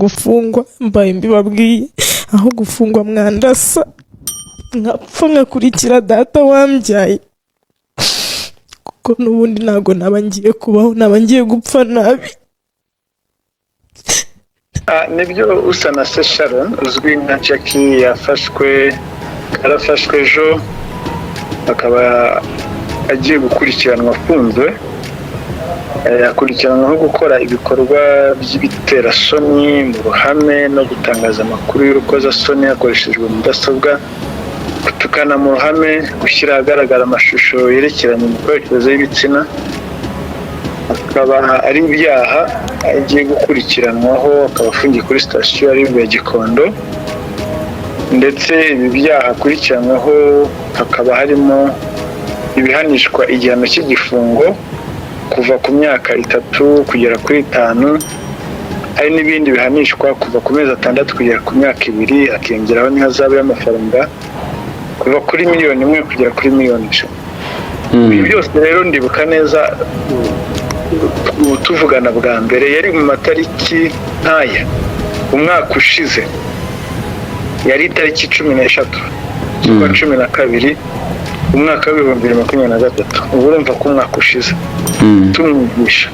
Gufungwa mbaye mbibabwiye, aho gufungwa mwandasa nkapfa, nkakurikira data wambyaye, kuko n'ubundi ntabwo naba ngiye kubaho, naba ngiye gupfa nabi. Nibyo, Usanase Sharon uzwi nka Jackie yafashwe, yarafashwe ejo, akaba agiye gukurikiranwa afunzwe. Akurikiranwaho gukora ibikorwa by'ibiterasoni mu ruhame no gutangaza amakuru y'urukozasoni hakoreshejwe mudasobwa, gutukana mu ruhame, gushyira ahagaragara amashusho yerekeranye imikoreshereze y'ibitsina, akaba ari ibyaha agiye gukurikiranwaho, akaba afungiye kuri sitasiyo ya RIB ya Gikondo. Ndetse ibi byaha akurikiranwaho hakaba harimo ibihanishwa igihano cy'igifungo kuva ku myaka 3 kugera kuri 5, hari n'ibindi bihanishwa kuva ku mezi 6 kugera ku myaka 2, hakiyongeraho n'ihazabu y'amafaranga kuva kuri miliyoni 1 kugera kuri miliyoni 10. Ibi byose rero, ndibuka neza ubu tuvugana bwa mbere yari mu matariki nk'aya umwaka ushize, yari itariki 13 z'ukwa 12, umwaka wa 2023. Ubu urumva ko umwaka ushize tumwigisha.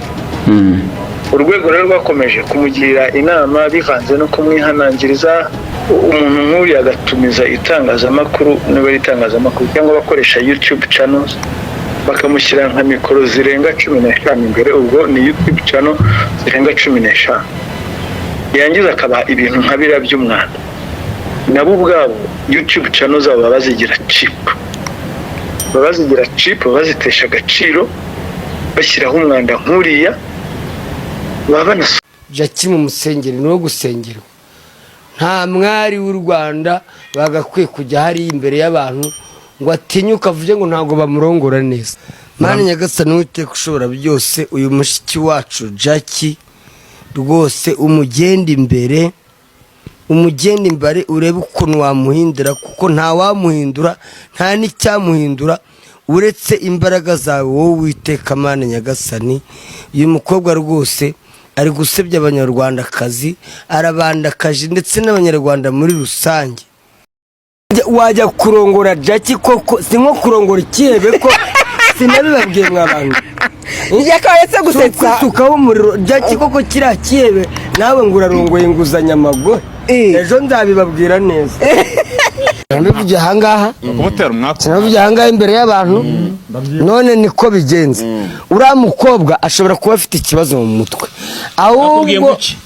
Urwego rero rwakomeje kumugira inama bivanze no kumwihanangiriza. Umuntu nk'uriya agatumiza itangazamakuru, niba ari itangazamakuru cyangwa abakoresha YouTube channels, bakamushyira nka mikoro zirenga 15 imbere, ubwo ni YouTube channel zirenga 15, yangiza akabaha ibintu nka biriya by'umwanda. Nabo ubwabo YouTube channel zabo baba bazigira cheap, baba bazigira cheap, baba bazitesha agaciro, bashyiraho umwanda nk'uriya, baba banas Jackie mu musengeri ni uwo gusengerwa. Nta mwari w'u Rwanda bagakwiye kujya hariya imbere y'abantu ngo atinyuke avuge ngo ntabwo bamurongora neza. Mana Nyagasani, Uwiteka ushobora byose, uyu mushiki wacu Jackie rwose umugenda imbere, umugenda imbere, urebe ukuntu wamuhindura, kuko nta wamuhindura, nta n'icyamuhindura uretse imbaraga zawe wowe Witeka. Mana Nyagasani, uyu mukobwa rwose ari gusebya Abanyarwandakazi, arabandakaje ndetse n'Abanyarwanda muri rusange. Wajya kurongora Jackie koko si nko kurongora ikihebe ko sinabibabwiye mwa bantu? Yakaretse gusetsa. Kwisukaho umuriro. Jackie koko kiriya kihebe, nawe ngo urarongoye inguzanyo amagore. Ejo nzabibabwira neza, sinabivugiye ahangaha. Kumutera umwaku. Sinabivugiye ahangaha imbere y'abantu, none niko bigenze. Uriya mukobwa ashobora kuba afite ikibazo mu mutwe. Nakubwiye Ahubwo ngo iki?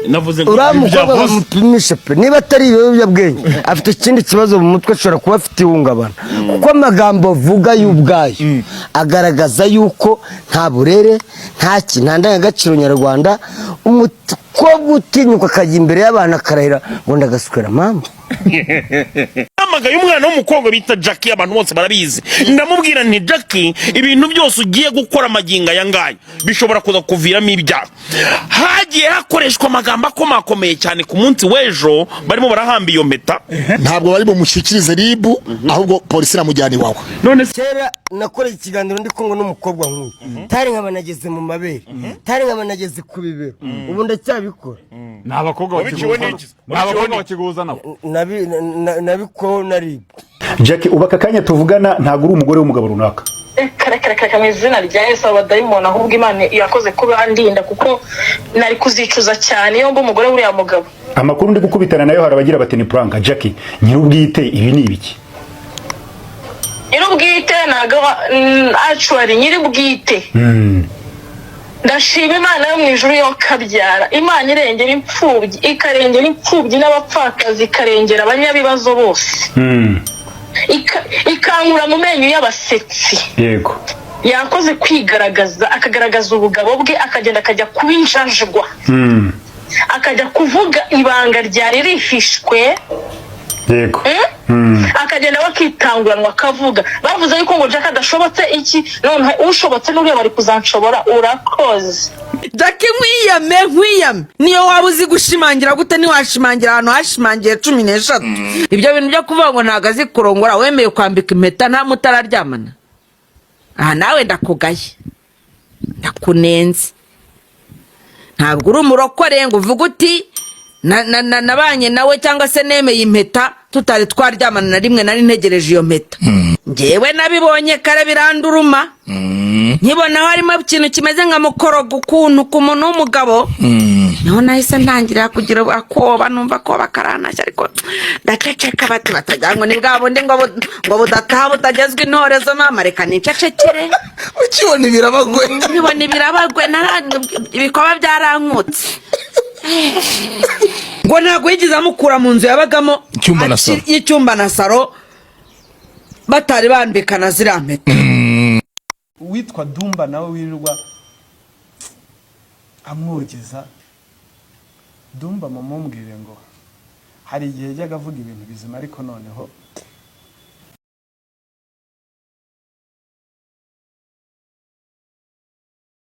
Navuze ngo uriya mukobwa Ibyo bamupimishe pe, niba atari ibiyobyabwenge afite ikindi kibazo mu mutwe, ashobora kuba afite ihungabana, kuko amagambo avuga y'ubwayo agaragaza yuko nta burere, nta ndangagaciro nyarwanda. Umukobwa utinyuka akajya imbere y'abantu akarahira ngo ndagaswera mama. Hamagaye umwana w'umukobwa bita Jackie, abantu bose barabizi. Ndamubwira nti: "Jackie, ibintu byose ugiye gukora amagingo aya ngaya bishobora kuza kuviramo ibyaha." Hagiye hakoreshwa amagambo akomakomeye cyane ku munsi w'ejo barimo barahamba iyo mpeta. Ntabwo bari bumushyikirize RIB, ahubwo polisi iramujyana iwawe. None se Kera nakoreye ikiganiro ndi kumwe n'umukobwa nk'uyu, tari nkaba nageze mu mabere, tari nkaba nageze ku bibero. Ubu ndacyabikora. Ni abakobwa Wabiciwe bakiguza. n'iki? Ni abakobwa bakiguza nabo. Nabikoho na RIB. Jackie, ubu aka kanya tuvugana ntabwo uri umugore w'umugabo runaka? Reka reka reka, mu izina rya Yesu, abadayimoni. Ahubwo Imana yakoze kuba ndinda, kuko nari kuzicuza cyane iyo mba umugore w'uriya mugabo. Amakuru ndi gukubitana nayo, hari abagira bati ni prank. Jackie, nyir'ubwite ibi ni ibiki? Nyir'ubwite ntabwo actually nyir'ubwite, ndashima Imana yo mu ijuru yo kabyara, Imana irengera imfubyi, ikarengera imfubyi n'abapfakazi, ikarengera abanyabibazo bose, ikankura mu menyo y'abasetsi. Yakoze kwigaragaza, akagaragaza ubugabo bwe, akagenda akajya kuba injajwa, akajya kuvuga ibanga ryari rihishwe. Akagenda bakitanguranwa akavuga. Bavuze yuko ngo Jack adashobotse iki, none ushobotse n'uriya bari kuzanshobora. Urakoze. Jackie, nkwiyame, nkwiyame. Niyo waba uzi gushimangira gute, ntiwashimangira ahantu hashimangiye 13. Ibyo bintu byo kuvuga ngo ntabwo azi kurongora, wemeye kwambika impeta nta mutararyamana, aha nawe ndakugaye, ndakunenze. Ntabwo uri umurokore ngo uvuge uti Nabanye nawe cyangwa se nemeye impeta tutari twaryamana na rimwe, nari ntegereje iyo mpeta. Ngewe nabibonye kare, biranduruma, nkibona harimo ikintu kimeze nka mukorogo ukuntu ku muntu w'umugabo. Niho nahise ntangira kugira akoba, numva akoba karantashya, ariko ndaceceka. Bati batagira ngo ni bwa bundi ngo budataha butagezwa intorezo. Mama, reka nicecekere. Ukibona ibirabagwe? Nkibona ibirabagwe, ibikoba byarankutse. Ngo ntabwo yigeze amukura mu nzu yabagamo. Icyumba na salo. Y'icyumba na salo, batari bambikana ziriya mpeta. Uwitwa Dumba nawe wirirwa amwogeza Dumba, mumumbwire ngo hari igihe yajyaga avuga ibintu bizima, ariko noneho